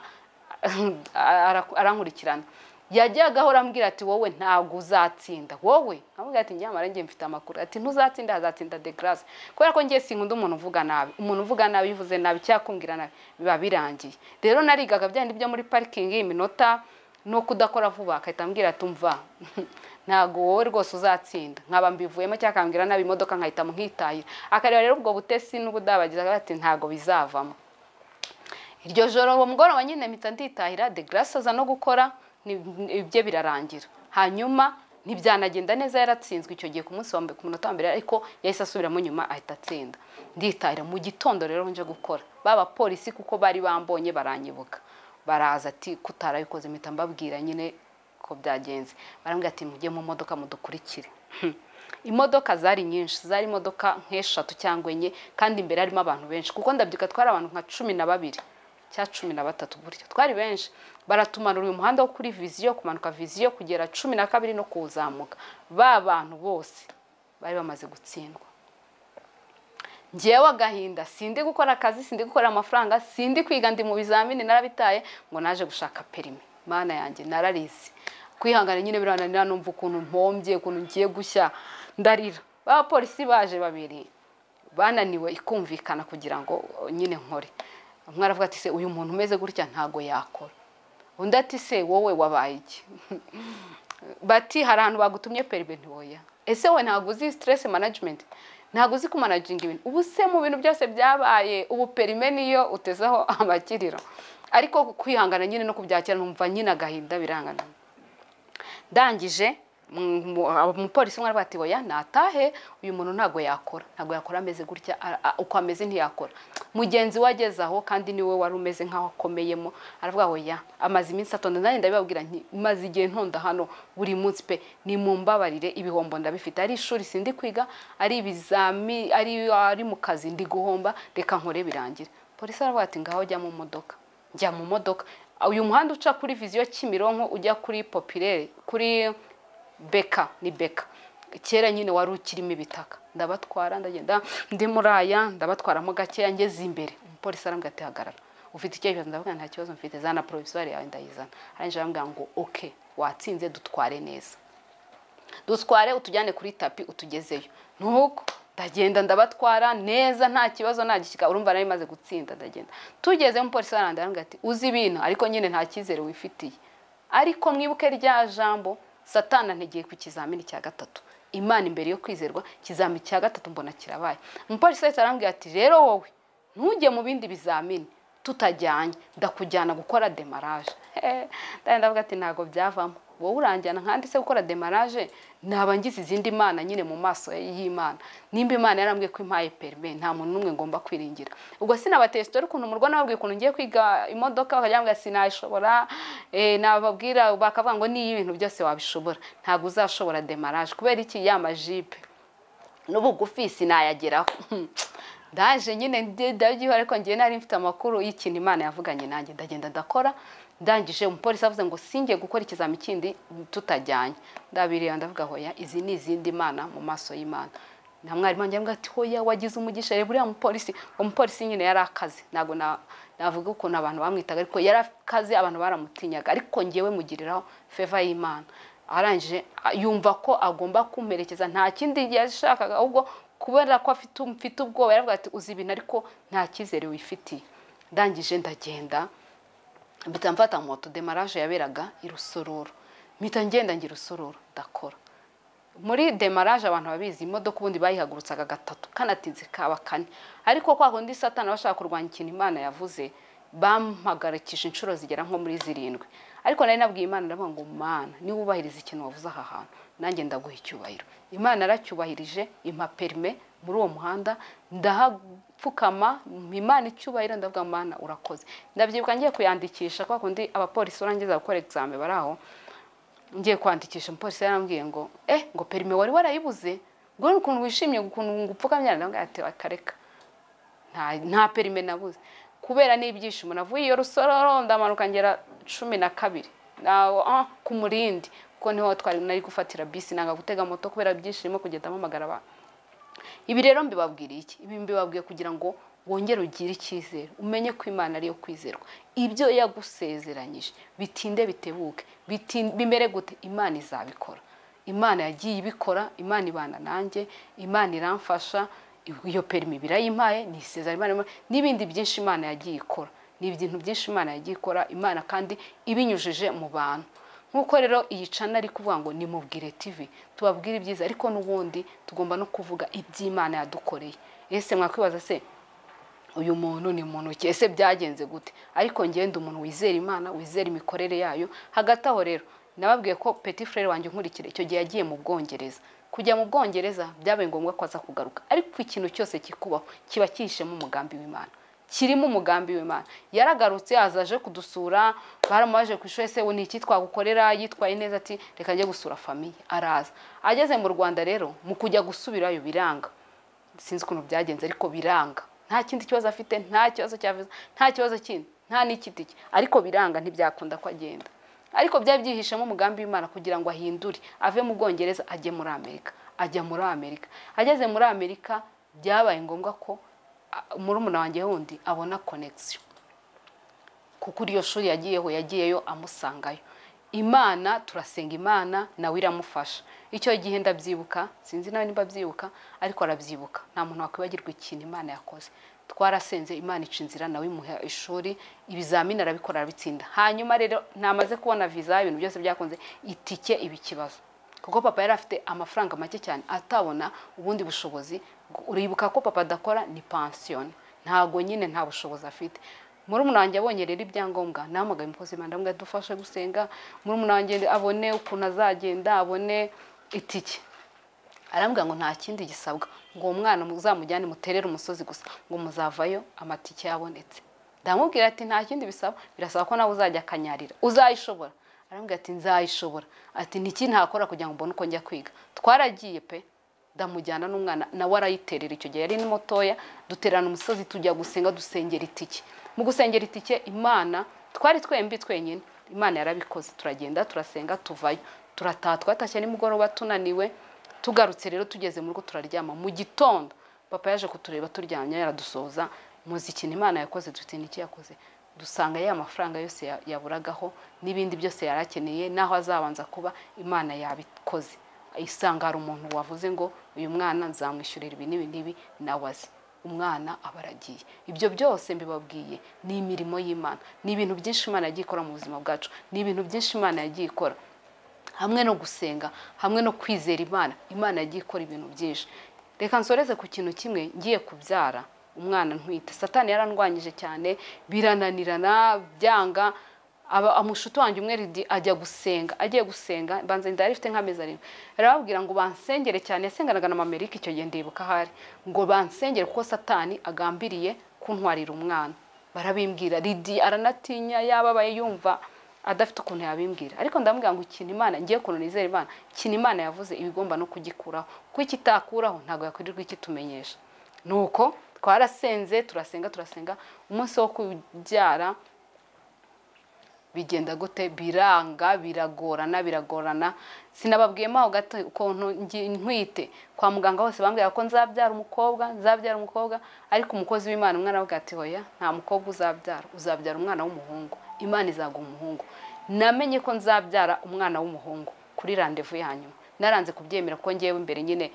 arankurikirana. Yajyaga ahora ambwira ati wowe ntabwo uzatsinda, wowe nkamubwira ati nyamara ngiye mfite amakuru, ati ntuzatsinda hazatsinda De Grace, kubera ko ngiye sinkunda umuntu uvuga nabi. Umuntu uvuga nabi bivuze nabi cyakumbwira nabi biba birangiye. Rero narigaga byandi byo muri parking iminota no kudakora vuba, akahita ambwira ati umva ntabwo wowe rwose uzatsinda, nkaba mbivuyemo cyakambwira nabi imodoka nkahita nkitahira. Akareba rero ubwo butesi n'ubudabagiza ati ntabwo bizavamo. Iryo joro uwo mugoroba nyine mpita nditahira, De Grace aza no gukora ibye birarangira. Hanyuma ntibyanagenda neza, yaratsinzwe icyo gihe ku munsi wa mbere ku munota wa mbere, ariko yahise asubiramo nyuma ahita atsinda. Nditahira mu gitondo rero nje gukora, baba polisi kuko bari bambonye baranyibuka, baraza ati kutarabikoze, mpita mbabwira nyine ko Nuko byagenze, barambwira ati mujye mu modoka mudukurikire. Imodoka zari nyinshi, zari imodoka nk'eshatu cyangwa enye, kandi imbere harimo abantu benshi, kuko ndabyuka twari abantu nka 12 cyangwa 13 gutyo, twari benshi. Baratumanura uyu muhanda wo kuri Viziyo, kumanuka Viziyo kugera 12 no kuzamuka. Ba bantu bose bari bamaze gutsindwa. Njyewe agahinda, sindi gukora akazi, sindi gukora amafaranga, sindi kwiga, ndi mu bizamini narabitaye, ngo naje gushaka perimi. Mana yanjye nararize, kwihangana nyine birananira, numva ukuntu mpombye, ukuntu ngiye gushya, ndarira. Abapolisi baje babiri bananiwe ikumvikana kugira ngo nyine nkore. Umwe aravuga ati se uyu muntu umeze gutya ntago yakora, undi ati se wowe wabaye iki? Bati hari ahantu bagutumye perimi. Ntiwoya, ese we ntago uzi stress management, ntago uzi kumanaginga ibintu? Ubu se mu bintu byose byabaye, ubu perime niyo utezeho amakiriro. Ariko kwihangana nyine no kubyakira, numva nyine agahinda birangana. Ndangije umupolisi umwe aravuga ati oya natahe, uyu muntu ntago yakora, ntago yakora ameze gutya, uko ameze ntiyakora. Mugenzi we ageze aho, kandi niwe wari umeze nkaho akomeyemo, aravuga oya amaze iminsi atonda. Nanjye ndabibabwira nti maze igihe ntonda hano buri munsi pe, ni mumbabarire, ibihombo ndabifite, ari ishuri sindi kwiga, ari ibizami, ari mu kazi ndi guhomba, reka nkore birangire. Polisi aravuga ati ngaho jya mu modoka. Njya mu modoka. Uyu muhanda uca kuri Viziyo Kimironko ujya kuri Populaire, kuri Beka, ni Beka kera nyine wari ukirimo ibitaka. Ndabatwara, ndagenda ndi muraya, ndabatwaramo gakeya, ngeze imbere umupolisi arambwira ati hagarara, ufite icyo kibazo? Ndavuga nta kibazo mfite, zana provisoire yawe. Ndayizana. Arangije arambwira ngo okay watsinze, dutware neza, dutware utujyane kuri tapi utugezeyo. Nuko ndagenda ndabatwara neza, nta kibazo, nta gishyika, urumva nari maze gutsinda. Ndagenda tugeze, umupolisi arambwira ati uzi ibintu, ariko nyine nta cyizere wifitiye. Ariko mwibuke rya jambo, Satana ntegeye ku kizamini cya gatatu, Imana imbere yo kwizerwa, ikizamini cya gatatu mbona kirabaye. Umupolisi ahita arambwira ati rero wowe ntujye mu bindi bizamini tutajyanye, ndakujyana gukora demarage. Ndavuga ati ntago byavamo, wowe uranjyana nkandi se gukora demarage, naba ngize izindi mana nyine mu maso y'Imana. Nimba Imana yarambwiye ko impaye perime, nta muntu n'umwe ngomba kwiringira. Ubwo sinabateye story ukuntu murwa, nababwiye ukuntu ngiye kwiga imodoka, bakajya sinayishobora, nababwira bakavuga ngo niyo ibintu byose wabishobora, ntago uzashobora demarage kubera iki? Ya majipe n'ubugufi sinayageraho. Ndaje nyine ndabyiho, ariko ngiye nari mfite amakuru y'ikintu Imana yavuganye nanjye, ndagenda ndakora. Ndangije umupolisi avuze ngo singiye gukora ikizami kindi tutajyanye. Ndabireba ndavuga hoya, izi ni izindi mana mu maso y'Imana. Na mwarimu wanjye ambwira ati hoya wagize umugisha, reba uriya mupolisi. Umupolisi nyine yari akaze, ntago navuga ukuntu abantu bamwitaga, ariko yari akaze, abantu baramutinyaga, ariko ngewe mugiriraho favor y'Imana. Arangije yumva ko agomba kumperekeza, nta kindi yashakaga, ahubwo kubera ko mfite ubwoba yaravuga ati uzi ibintu ariko nta cyizere wifitiye. Ndangije ndagenda mpita mfata moto, demarage yaberaga i Rusororo, mpita ngenda ngira Rusororo ndakora. Muri demarage abantu babizi, imodoka ubundi bayihagurutsaga gatatu kanatinze kaba kane, ariko kwa kundi Satana bashaka kurwanya ikintu Imana yavuze, bampagarikisha inshuro zigera nko muri 7. Ariko nari nabwiye Imana, ndavuga ngo Mana niba ubahiriza ikintu wavuze aha hantu, nanjye ndaguha icyubahiro. Imana yaracyubahirije, impa perime muri uwo muhanda, ndahapfukama Imana icyubahiro, ndavuga Mana urakoze. Ndabyibuka ngiye kuyandikisha, kwa kundi abapolisi urangiza gukora examen baraho, ngiye kwandikisha, umupolisi yarambwiye ngo ngo perime wari warayibuze, ngo ukuntu wishimye ukuntu ngupfukamye. Ndavuga ati akareka, nta perime nabuze kubera n'ibyishimo. Navuye iyo Rusororo ndamanuka ngera 12 ku Murindi, kuko niho twari nari gufatira bisi, nanga gutega moto kubera ibyishimo, kugenda mpamagara abantu. Ibi rero mbibabwiriye iki? Ibi mbibabwiye kugira ngo wongere ugire icyizere, umenye ko Imana ariyo kwizerwa. Ibyo yagusezeranyije bitinde bitebuke, bimere gute, Imana izabikora. Imana yagiye ibikora, Imana ibana nanjye, Imana iramfasha, iyo perimi birayimpaye, ni isezerano Imana, n'ibindi byinshi Imana yagiye ikora. Ni ibintu byinshi Imana yagiye ikora, Imana kandi ibinyujije mu bantu. Nkuko rero iyi channel ari kuvuga ngo ni Mubwire TV, tubabwire ibyiza, ariko n'ubundi tugomba no kuvuga iby'Imana yadukoreye. Ese mwakwibaza se uyu muntu ni muntu ki? Ese byagenze gute? Ariko ngende umuntu wizera Imana, wizera imikorere yayo. Hagati aho rero nababwiye ko petit frère wanjye nkurikira icyo gihe yagiye mu Bwongereza. Kujya mu Bwongereza byabaye ngombwa ko aza kugaruka, ariko ikintu cyose kikubaho kiba cyihishemo umugambi w'Imana. kirimo umugambi w'Imana. Yaragarutse azaje kudusura, baramubaje ku ishuri, ese ni iki twagukorera? Yitwaye neza ati reka njye gusura famille. Araza. Ageze mu Rwanda rero, mu kujya gusubirayo biranga. Sinzi ukuntu byagenze ariko biranga. Nta kindi kibazo afite, nta kibazo cya visa, nta kibazo kindi, nta n'ikitike, ariko biranga ntibyakunda ko agenda. Ariko byari byihishemo umugambi w'Imana kugira ngo ahindure, ave mu Bwongereza ajye muri Amerika. Ajya muri Amerika. Ageze muri Amerika byabaye ngombwa ko murumuna wanjye wundi abona connection, kuko iryo shuri yagiyeho yagiyeyo amusangayo. Imana, turasenga Imana nawe iramufasha. Icyo gihe ndabyibuka, sinzi nawe nimba byibuka, ariko arabyibuka. Nta muntu wakwibagirwa ikintu Imana yakoze. Twarasenze Imana ica inzira, nawe imuha ishuri, ibizamini arabikora arabitsinda. Hanyuma rero namaze kubona visa, ibintu byose byakunze, itike iba ikibazo, kuko papa yari afite amafaranga make cyane, atabona ubundi bushobozi. Uribuka ko papa adakora, ni pension, ntago nyine nta bushobozi afite. Murumuna wanjye abonye rero ibyangombwa, nahamagaye umukozi w'Imana ndamubwira dufashe gusenga, murumuna wanjye abone ukuntu azagenda, abone itike. Arambwira ngo nta kindi gisabwa, ngo uwo mwana muzamujyane muterere umusozi gusa, ngo muzavayo amatike yabonetse. Ndamubwira ati nta kindi bisaba, birasaba ko nawe uzajya akanyarira, uzayishobora? Arambwira ati nzayishobora. Ati niki ntakora kugira ngo mbone uko njya kwiga? Twaragiye pe, ndamujyana n'umwana nawe arayiterera. Icyo gihe yari ni mutoya, duterana umusozi tujya gusenga, dusengera itike. Mu gusengera itike Imana, twari twembi twenyine, Imana yarabikoze. Turagenda turasenga tuvayo, turataha. Twatashye nimugoroba tunaniwe, tugarutse rero tugeze mu rugo turaryama. Mu gitondo papa yaje kutureba turyamye, yaradusoza. Muzi ikintu Imana yakoze? Dufite n'iki yakoze? Dusanga ya mafaranga yose yaburagaho n'ibindi byose yarakeneye naho azabanza kuba, Imana yabikoze. Isanga hari umuntu wavuze ngo uyu mwana nzamwishyurira ibi n'ibi n'ibi, nawe azi umwana aba aragiye. Ibyo byose mbibabwiye ni imirimo y'Imana, ni ibintu byinshi Imana yagiye ikora mu buzima bwacu, ni ibintu byinshi Imana yagiye ikora hamwe no gusenga, hamwe no kwizera Imana. Imana yagiye ikora ibintu byinshi. Reka nsoreze ku kintu kimwe. Ngiye kubyara umwana ntwite, Satani yarandwanyije cyane, birananirana byanga. Amushuti wanjye umwe Ridi ajya gusenga, agiye gusenga mbanza inda yari ifite nk'amezi 7, arababwira ngo bansengere cyane. Yasenganaga na Amerika icyo gihe, ndibuka ahari, ngo bansengere kuko Satani agambiriye kuntwarira umwana. Barabimbwira, Ridi aranatinya, yababaye yumva adafite ukuntu yabimbwira, ariko ndamubwira ngo ikintu Imana ngiye kuntu nizera Imana, ikintu Imana yavuze ibigomba no kugikuraho, kuko ikitakuraho ntabwo yakwirirwa ikitumenyesha. Nuko twarasenze, turasenga turasenga, umunsi wo kubyara bigenda gute? Biranga, biragorana biragorana. Sinababwiyemo aho gato ukuntu ntwite kwa muganga hose bambwira ko nzabyara umukobwa, nzabyara umukobwa, ariko umukozi w'Imana umwana aravuga ati hoya, nta mukobwa uzabyara, uzabyara umwana w'umuhungu, Imana izaguha umuhungu. Namenye ko nzabyara umwana w'umuhungu kuri rendez-vous ya nyuma. Naranze kubyemera ko ngewe imbere nyine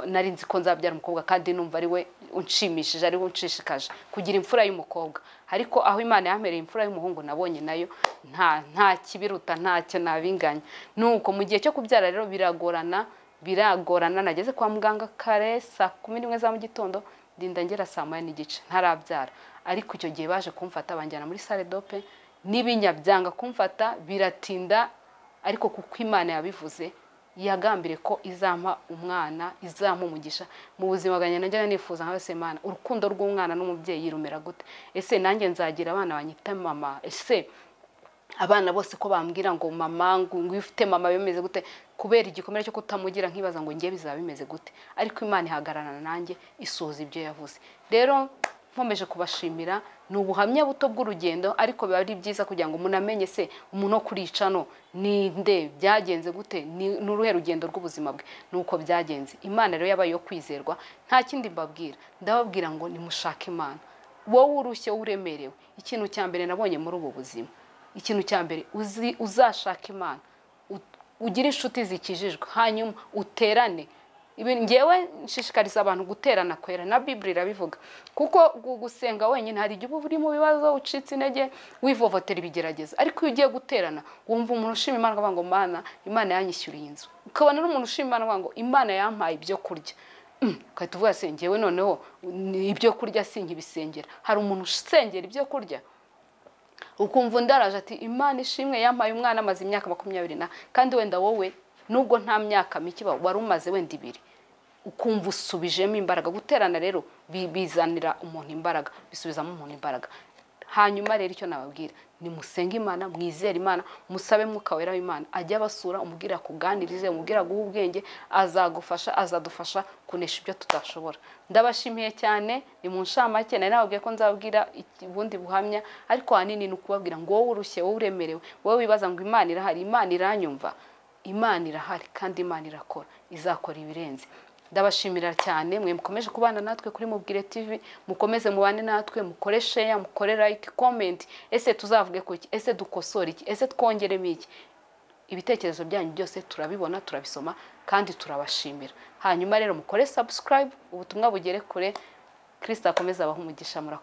nari nzi ko nzabyara umukobwa, kandi numva ari we unshimishije, ari we unshishikaje kugira imfura y'umukobwa. Ariko aho Imana yampereye imfura y'umuhungu nabonye nayo nta kibiruta, ntacyo nabinganya. Nuko mu gihe cyo kubyara rero biragorana biragorana. Nageze kwa muganga kare saa 11 za mu gitondo, ndinda ngera saa 1:30 ntarabyara. Ariko icyo gihe baje kumfata banjyana muri salle d'op, n'ibinya byanga kumfata biratinda, ariko kuko Imana yabivuze, yagambire ko izampa umwana, izampa umugisha mu buzima bwanjye. Najyaga nifuza nka se Imana, urukundo rw'umwana n'umubyeyi rumera gute? Ese nanjye nzagira abana banyita mama? Ese abana bose ko bambwira ngo mama, ngo ufite mama bimeze gute? Kubera igikomere cyo kutamugira nkibaza ngo ngiye bizaba bimeze gute? Ariko Imana ihagararana nanjye, isoza ibyo yavuze. Rero nkomeje kubashimira, ni ubuhamya buto bw'urugendo, ariko biba ari byiza kugira ngo munamenye se umuntu wo kurica no ninde, byagenze gute, ni uruhe rugendo rw'ubuzima bwe, nuko byagenze. Imana rero yabaye yo kwizerwa. Nta kindi mbabwira, ndababwira ngo nimushake Imana. Wowe urushye uremerewe, ikintu cya mbere nabonye muri ubu buzima, ikintu cya mbere uzashaka Imana, ugire inshuti zikijijwe, hanyuma uterane. Ngewe nshishikariza abantu guterana kwera, na Bible irabivuga, kuko gusenga wenyine hari igihe uba uri mu bibazo, ucitse intege, wivovotera ibigerageza. Ariko iyo ugiye guterana wumva umuntu ushima Imana akavuga ngo Mana, Imana yanyishyuriye inzu. Ukabona n'umuntu ushima Imana akavuga ngo Imana yampaye ibyo kurya. Ugahita uvuga se ngewe noneho ibyo kurya sinkibisengera. Hari umuntu usengera ibyo kurya? Ukumva undi araje ati Imana ishimwe yampaye umwana amaze imyaka 20 na, kandi wenda wowe nubwo nta myaka mike wari umaze wenda 2. Ukumva usubijemo imbaraga. Guterana rero bizanira umuntu imbaraga, bisubizamo umuntu imbaraga. Hanyuma rero icyo nababwira ni musenge Imana, mwizere Imana, musabe Mwuka Wera w'Imana ajye abasura, umubwira akuganirize, umubwira aguhe ubwenge, azagufasha, azadufasha kunesha ibyo tutashobora. Ndabashimiye cyane. Ni mu nshamake nari nababwiye ko nzababwira ubundi buhamya, ariko ahanini ni ukubabwira ngo wowe urushye, wowe uremerewe, wowe wibaza ngo Imana irahari, Imana iranyumva, Imana irahari kandi Imana irakora, izakora ibirenze. Ndabashimira cyane mwe mukomeje kubana natwe kuri Mubwire TV, mukomeze mubane natwe, mukore share, mukore like, comment. Ese tuzavuge ku iki? Ese dukosore iki? Ese twongeremo iki? Ibitekerezo byanyu byose turabibona, turabisoma kandi turabashimira. Hanyuma rero mukore subscribe, ubutumwa bugere kure. Kristo akomeze abahe umugisha. Murakoze.